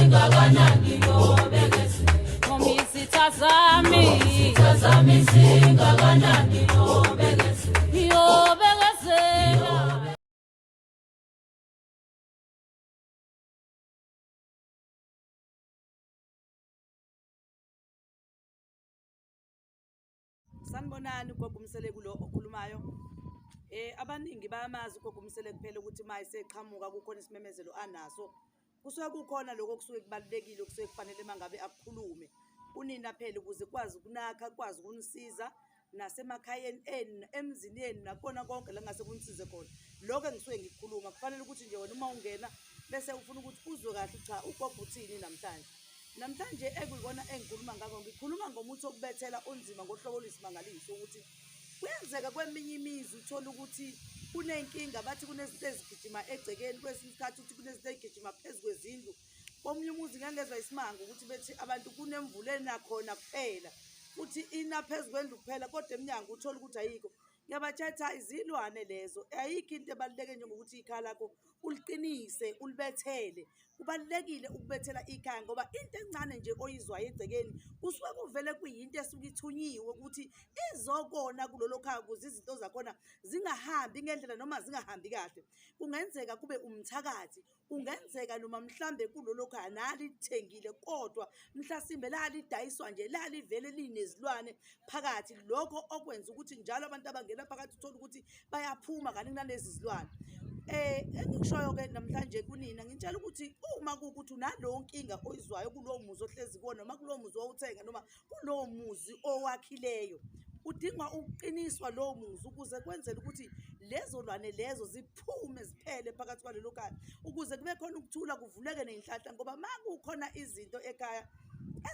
Singakanani nobekezela. Noma izitha zami. Izitha zami singakanani nobekezela. Ngiyobekezela. Sanibonani, ugogo uMseleku lo okhulumayo. Abaningi bayamazi ugogo uMseleku phela ukuthi uma eseqhamuka kukhona isimemezelo anaso. Kusuke kukhona lokho okusuke kubalulekile okusuke kufanele uma ngabe akukhulume kunina phela ukuze kwazi ukunakha, kwazi ukunisiza nasemakhayeni enu, emzini yenu, nakubona konke la kungase kunisize khona. Lokho engisuke ngikukhuluma kufanele ukuthi nje wena uma ungena bese ufuna ukuthi uzwe kahle cha ugogo uthini namhlanje. Namhlanje ekuyikona engikhuluma ngakho, ngikhuluma ngomuthi wokubethela onzima ngohlobo oluyisimangaliso ukuthi kuyenzeka kweminye imizi uthole ukuthi kuney'nkinga, bathi kunezinto ezigijima egcekeni, kwesinye isikhathi uthi kunezinto ey'gijima phezu kwezindlu. Komunye umuzi ngangezwa isimanga ukuthi bethi abantu kunemvula enakhona kuphela, futhi ina phezu kwendlu kuphela kodwa emnyango uthole ukuthi ayikho. Ngiyabatshetha izilwane lezo, ayikho into ebaluleke njengokuthi ikhaya lakho uliqinise ulibethele. Kubalulekile ukubethela ikhaya ngoba into encane nje oyizwayo egcekeni kusuke kuvele kuyinto esuke ithunyiwe ukuthi izokona kulolo khaya ukuze izinto zakhona zingahambi ngendlela noma zingahambi kahle. Kungenzeka kube umthakathi, kungenzeka noma mhlambe kulolo khaya nalithengile kodwa mhlasimbe lalidayiswa nje lalivele linezilwane phakathi, lokho okwenza ukuthi njalo abantu abangena phakathi uthole ukuthi bayaphuma kanti kunalezi zilwane. Engikushoyo-ke namhlanje kunina ngitshela ukuthi uma kuwukuthi unalowo nkinga oyizwayo kulowo muzi ohlezi kuwona noma kulowo muzi owawuthenga noma kulowo muzi owakhileyo, udingwa ukuqiniswa lowo muzi ukuze kwenzele ukuthi lezo lwane lezo ziphume ziphele phakathi kwalelo khaya ukuze kube khona ukuthula, kuvuleke ney'nhlanhla. Ngoba uma kukhona izinto ekhaya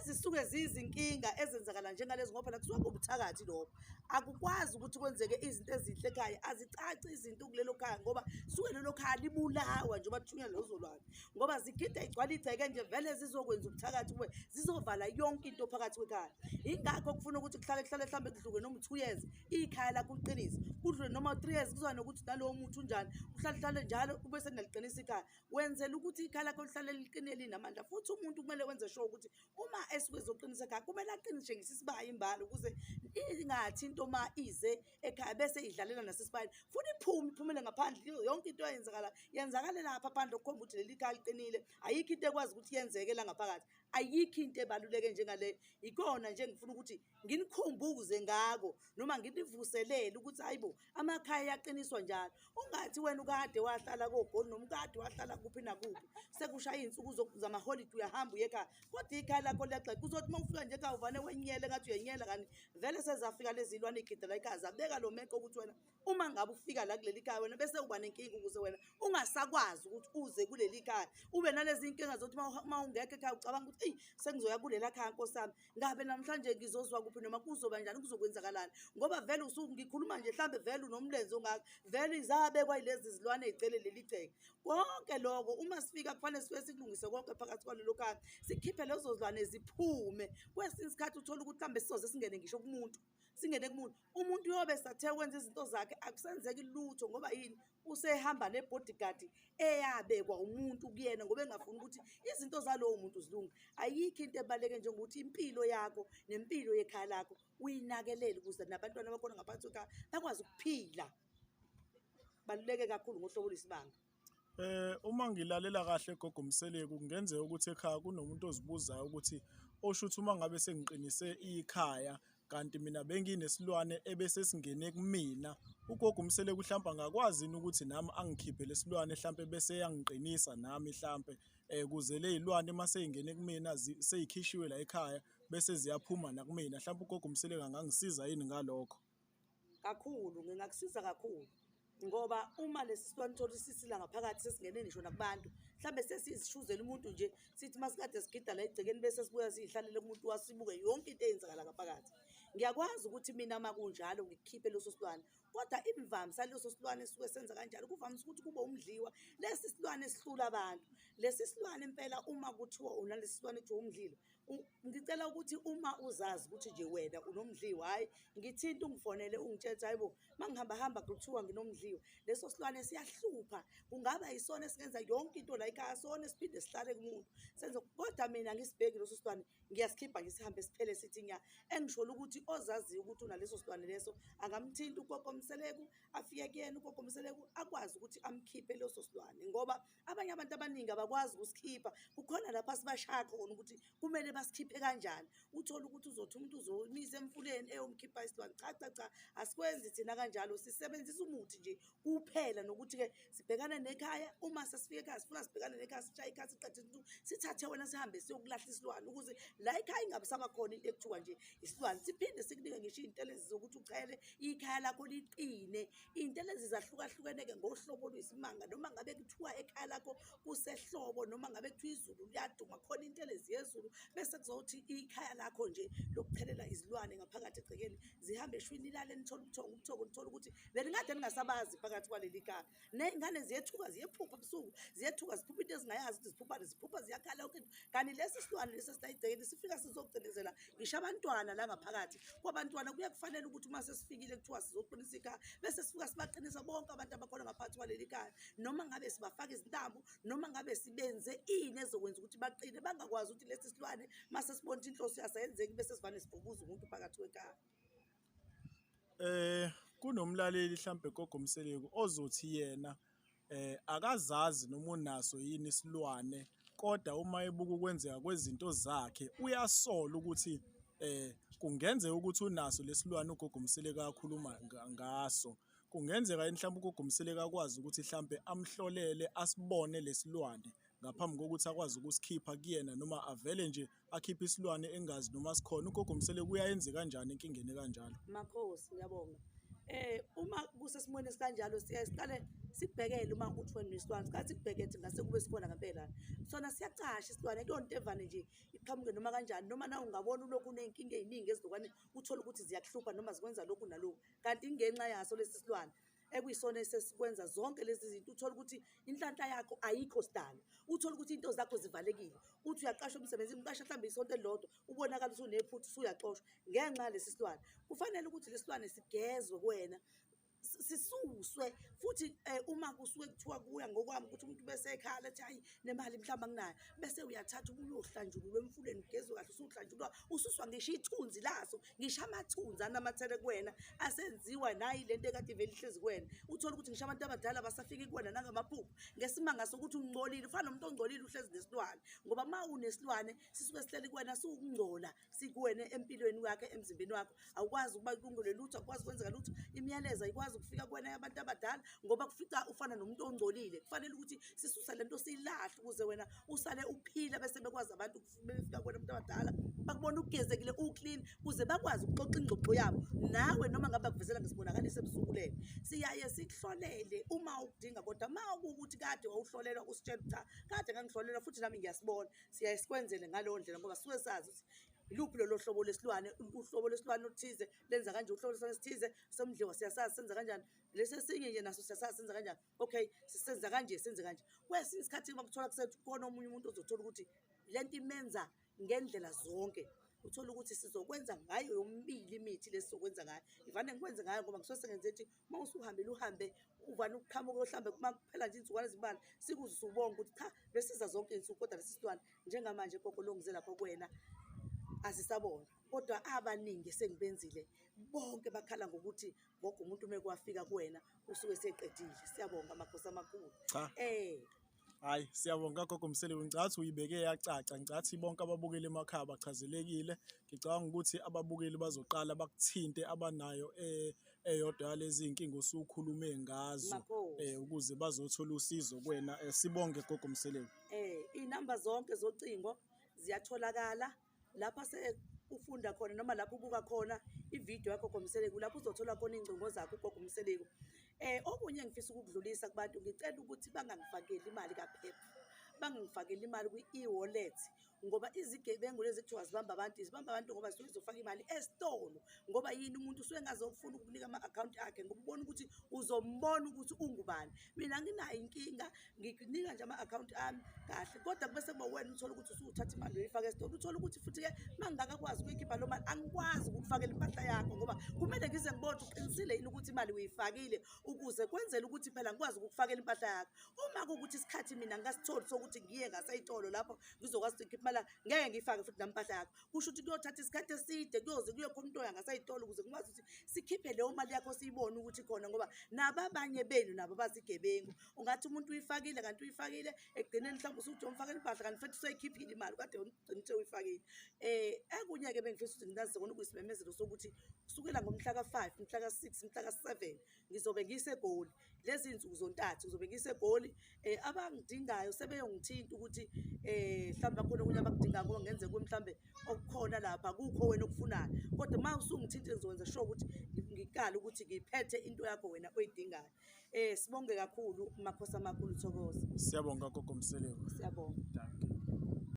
ezisuke ziyizinkinga ezenzakala njengalezi, ngoba phela kusuke kuwubuthakathi lokho, akukwazi ukuthi kwenzeke izinto ezinhle ekhaya, azicaci izinto kulelo khaya ngoba suke lelo khaya libulawa njengoba kuthunywa lezo lwane, ngoba zigida igcwala igceke nje vele zizokwenza ubuthakathi kuwe, zizovala yonke into phakathi kwekhaya. Yingakho kufuna ukuthi kuhlale kuhlale mhlawumbe kudluke noma 2 years ikhaya lakho uliqinise, kudlule noma 3 years, kuzoba nokuthi nalowo muthi unjani, uhlale uhlale njalo ube senaliqinisa ikhaya, wenzela ukuthi ikhaya lakho lihlale liqine linamandla. Futhi umuntu kumele wenze sure ukuthi uma esuke ezoqinisa ekhaya kumele aqinise ngisisibaya imbala ukuze ingathi into ma ize ekhaya bese idlalela nasesibayeni, futhi iphume iphumele ngaphandle. Yonke into eyenzakala yenzakale lapha phandle okukhomba ukuthi leli khaya liqinile, ayikho into ekwazi ukuthi yenzeke la ngaphakathi, ayikho into ebaluleke njengale. Ikona nje ngifuna ukuthi nginikhumbuze ngako noma nginivuselele ukuthi hayibo, amakhaya ayaqiniswa njalo. Ungathi wena ukade wahlala koGoli noma ukade wahlala kuphi nakuphi, sekushaya iy'nsuku zamaholide uyahamba uye ekhaya, kodwa ikhaya lakho liyagxeka. Uzothi uma ufika nje ekhaya uvane wenyele ngathi uyenyela, kanti vele sezafika lezi zilwane iy'gida la ekhaya zabeka lo meqo ukuthi wena uma ngabe ufika la kuleli khaya wena bese uba nenkinga, ukuze wena ungasakwazi ukuthi uze kuleli khaya ube nalezi nkinga zokuthi uma ungekho ekhaya ucabanga ukuthi eyi sengizoya kulela khaya nkosi yami, ngabe namhlanje ngizozwa kuphi noma kuzoba njani, kuzokwenzakalani, ngoba vele ngikhuluma nje mhlambe vele unomlenze ongaka, vele zabekwa yilezi zilwane ey'cele leli gceke. Konke lokho uma sifika kufanele sifike sikulungise konke phakathi kwalelo khaya, sikhiphe lezo zilwane ziphume. Kwesinye isikhathi uthole ukuthi mhlambe sizoze singene ngisho kumuntu, singene kumuntu, umuntu uyobe sathe wenza izinto zakhe akusenzeki lutho. Ngoba yini? Usehamba ne-bodyguard eyabekwa umuntu kuyena ngoba engafuni ukuthi izinto zalowo muntu zilunge. Ayikho into ebaluleke njengokuthi impilo yakho nempilo yekhaya lakho uyinakelele ukuze nabantwana bakhona ngaphansi kwekhaya bakwazi ukuphila. Baluleke kakhulu ngohlobo lwesibanga. Uma ngilalela kahle Gogo Mseleku, kungenzeka ukuthi ekhaya kunomuntu ozibuzayo ukuthi osho ukuthi uma ngabe sengiqinise ikhaya kanti mina benginesilwane ebese singene kumina, uGogo uMseleku hlampe angakwazi yini ukuthi nami angikhiphe lesilwane hlampe bese eyangiqinisa nami hlampe kuze ley'lwane uma sey'ngene kumina sey'khishiwe la ekhaya bese ziyaphuma nakumina, hlampe uGogo uMseleku angangisiza yini ngalokho? Kakhulu, ngingakusiza kakhulu ngoba uma lesi silwane uthole sisila ngaphakathi sesingene ngisho nakubantu, mhlambe sesizishuzela umuntu nje, sithi masikade sigida la egcekeni bese sibuya siyihlalele kumuntu wasibuke yonke into eyenzakala ngaphakathi. Ngiyakwazi ukuthi mina uma kunjalo ngikukhiphe leso silwane. Kodwa imvamisa leso silwane esuke senza kanjalo kuvamise ukuthi kube umdliwa. Lesi silwane esihlula abantu, lesi silwane impela uma kuthiwa unalesi silwane kuthiwa umdlilo, ngicela ukuthi uma uzazi ukuthi nje wena unomdliwa, hhayi ngithinte ungifonele ungitshele ukuthi hhayi bo, uma ngihamba hamba kuthiwa nginomdliwa. Leso silwane siyahlupha, kungaba yisona esingenza yonke into la ekhaya, sona esiphinde sihlale kumuntu senze. Kodwa mina angisibheki leso silwane, ngiyasikhipha ngisihambe siphele sithi nya. Engisholo ukuthi ozaziyo ukuthi unaleso silwane leso angamthinta uGogo Mseleku, afike kuyena uGogo Mseleku akwazi ukuthi amkhiphe leso silwane, ngoba abanye abantu abaningi abakwazi ukusikhipha. Kukhona lapha sibashaya khona ukuthi kumele basikhiphe kanjani. Uthole ukuthi uzothi umuntu uzomisa emfuleni eyomkhipha isilwane. Cha cha cha, asikwenzi thina kanjalo, sisebenzisa umuthi nje kuphela. Nokuthi-ke sibhekane nekhaya, uma sesifika ekhaya sifuna sibhekane nekhaya, sishaye ikhaya siqede into, sithathe wena sihambe siyokulahla isilwane, ukuze la ekhaya ingabe sabakhona into ekuthiwa nje isilwane. Siphinde sikunike ngisho iy'ntelezi zokuthi uchele ikhaya lakho liqine. Iy'ntelezi zahlukahlukene-ke ngohlobo oluyisimanga. Noma ngabe kuthiwa ekhaya lakho kusehlobo, noma ngabe kuthiwa izulu liyaduma, khona intelezi yezulu. Bese kuzothi ikhaya lakho nje lokuchelela izilwane ngaphakathi egcekeni zihambe eshwini, nilale nithole ubuthongo, ubuthongo nithole ukuthi beningade ningasabazi phakathi kwaleli khaya. Ney'ngane ziyethuka, ziyephupha ebusuku, ziyethuka, ziphupha into ezingayazi ukuthi ziphuphani, ziphupha ziyakhala yonke into. Kanti lesi silwane lesi esila egcekeni sifika sizocindezela ngisho abantwana la ngaphakathi kwabantwana. Kuye kufanele ukuthi uma sesifikile kuthiwa sizoqinisa ikhaya, bese sifika sibaqinisa bonke abantu abakhona ngaphakathi kwaleli khaya, noma ngabe sibafaka izintambo, noma ngabe sibenze ini ezokwenza ukuthi baqine, bangakwazi ukuthi lesi silwane mase sibona ukuthi inhloso yaso ayenzeki, bese sivane sibhukuza umuntu phakathi kwekhaya. Kunomlaleli mhlambe Gogo Mseleku ozothi yena akazazi noma unaso yini isilwane, kodwa uma ebuka ukwenzeka kwezinto zakhe uyasola ukuthi kungenzeka ukuthi unaso lesilwane uGogo Mseleku akhuluma ngaso. Kungenzeka yini mhlawumbe uGogo Mseleku akwazi ukuthi mhlambe amhlolele asibone lesilwane ngaphambi kokuthi akwazi ukusikhipha kuyena, noma avele nje akhiphe isilwane engazi noma sikhona? UGogo Mseleku uyayenze kanjani enkingeni kanjalo? Makhosi, ngiyabonga. Uma kusesimweni esikanjalo siyaye siqale sikubhekele uma uthi wena unesilwane, siqale sikubheke ukuthi ngase kube sikhona ngempela. Sona siyacasha isilwane, kuyona into evane nje iqhamuke noma kanjani, noma nawe ungabona ulokhu uney'nkinga ey'ningi ezilokwane, uthole ukuthi ziyakuhlupha noma zikwenza lokhu nalokhu, kanti ingenxa yaso lesi silwane ekuyisona esesikwenza zonke lezi zinto. Uthole ukuthi inhlanhla yakho ayikho sidalo, uthole ukuthi into zakho zivalekile, uthi uyaqashwa emsebenzini, uqasha mhlawumbe isonto elilodwa, ubonakala usunephutha, usuyaxoshwa ngenxa yalesi silwane. Kufanele ukuthi lesi silwane sigezwe kuwena, sisuswe futhi. Uma kusuke kuthiwa kuya ngokwami ukuthi umuntu bese ekhala ethi hayi nemali mhlawumbe anginayo, bese uyathatha ubuye uyohlanjululwa emfuleni, ugezwe kahle, usuhlanjululwa ususwa ngisho ithunzi laso, ngisho amathunzi anamathele kuwena asenziwa nayi lento ekade ivele ihlezi kuwena. Uthole ukuthi ngisho abantu abadala basafika kuwena nangamaphupho ngesimanga sokuthi ungcolile, ufana nomuntu ongcolile uhlezi nesilwane, ngoba uma unesilwane sisuke sihleli kuwena, siwukungcola sikuwena empilweni yakhe, emzimbeni wakho. Awukwazi ukuba kungole lutho, awukwazi kwenzeka lutho, imiyalezo ayikwazi ukufika kuwena yabantu abadala, ngoba kufica ufana nomuntu ongcolile. Kufanele ukuthi sisuse lento siyilahle ukuze wena usale uphila, bese bekwazi abantu befika kuwena abantu abadala bakubona ugezekile, uclean, ukuze bakwazi ukuxoxa ingxoxo yabo nawe, noma ngabe bakuvezela ngesibonakaliso ebusuku. Lele siyaye sikuhlolele uma ukudinga, kodwa uma kuwukuthi kade wawuhlolelwa, usitshela cha kade ngangihlolelwa futhi nami ngiyasibona, siyaye sikwenzele ngaleyo ndlela, ngoba suke sazi ukuthi iluphi lolo hlobo lesilwane. Uhlobo lesilwane oluthize lenza kanje, uhlobo lesilwane esithize somdliwa siyasazi senza kanjani, lesi esinye nje naso siyasazi senza kanjani. Okay, sisenza kanje, senze kanje. Kwesinye isikhathi uma kuthola kusekhona omunye umuntu ozothola ukuthi lento imenza ngendlela zonke, uthole ukuthi sizokwenza ngayo yomibili imithi lesizokwenza ngayo, ivane ngikwenze ngayo, ngoba ngisuke sengenze ukuthi uma usuhambile uhambe uvane ukuqhamuka mhlawumbe uma kuphela nje iy'nsukwana ezimbalwa, sikuze usubonga ukuthi cha besiza zonke iy'nsuku, kodwa lesi silwane njengamanje gogo longize lapho kuwena asisabona. Kodwa abaningi esengibenzile bonke bakhala ngokuthi gogo umuntu uma kwafika kuwena usuke eseqedile. Siyabonga makhosi amakhulu. Cha. Hayi, siyabonga Gogo Mseleku, ngicathi uyibeke yacaca, ngicathi bonke ababukeli emakhaya bachazelekile. Ngicabanga ukuthi ababukeli bazoqala bakuthinte abanayo eyodwa yalezi iy'nkinga osukhulume ngazo, ukuze bazothola usizo kuwena. Sibonge Gogo Mseleku. Iy'namba zonke zocingo ziyatholakala lapha se ufunda khona noma lapho ubuka khona ividiyo yakho Gogo Mseleku, lapho uzothola khona iy'ngcingo zakho uGogo Mseleku. Okunye engifisa ukukudlulisa kubantu, ngicela ukuthi bangangifakeli imali kaPep, bangangifakeli imali kwi-eWallet. Ngoba izigebengu lezi kuthiwa zibamba abantu, zibamba abantu ngoba zisuke zizofaka imali esitolo. Ngoba yini? Umuntu usuke engazofuna ukukunika ama-akhawunti akhe ngoba ubona ukuthi uzombona ukuthi ungubani. Mina nginayo inkinga, ngikunika nje ama-akhawunti ami kahle, kodwa kube sekuba wena uthole ukuthi usuthatha imali uyoyifaka esitolo, uthole ukuthi futhi-ke uma ngingakakwazi ukuyikhipha loo mali, angikwazi ukukufakela impahla yakho, ngoba kumele ngize ngibone ukuthi uqinisile yini ukuthi imali uyifakile, ukuze kwenzele ukuthi phela ngikwazi ukukufakela impahla yakho. Uma kuwukuthi isikhathi mina ngingasitholi sokuthi ngiye ngaseyitolo lapho ngizokwazi ukuthi ngikhiphe imali, ngeke ngiyifake futhi nampahla yakho. Kusho ukuthi kuyothatha isikhathi eside, kuyoze kuye khona umuntu oya ngaseyitolo ukuze ngikwazi ukuthi sikhiphe leyo mali yakho, siyibone ukuthi khona, ngoba nabo abanye benu nabo bazigebengu. Ungathi umuntu uyifakile, kanti uyifakile, ekugcineni mhlawumbe usuthi uyomfakela impahla, kanti futhi useyikhiphile imali kade ugcina uthe uyifakile. Okunye-ke bengifisa ukuthi nginazi kona okuyisimemezelo sokuthi kusukela ngomhla ka-5, mhla ka-6, mhla ka-7 ngizobe ngiseGoli. Lezi iy'nsuku zontathu ngizobe ngiseGoli. Abangidingayo sebeyongithinta ukuthi mhlawumbe bakhona okunye abakudingayo, ngoba kungenzeka ukuthi mhlawumbe okukhona lapha akukho wena okufunayo, kodwa uma usungithintile ngizokwenza sure ukuthi ngikale ukuthi ngiphethe into yakho wena oyidingayo. Sibonge kakhulu, makhosi amakhulu, thokoza. Siyabonga, Gogo Mseleku. Siyabonga. Dankie.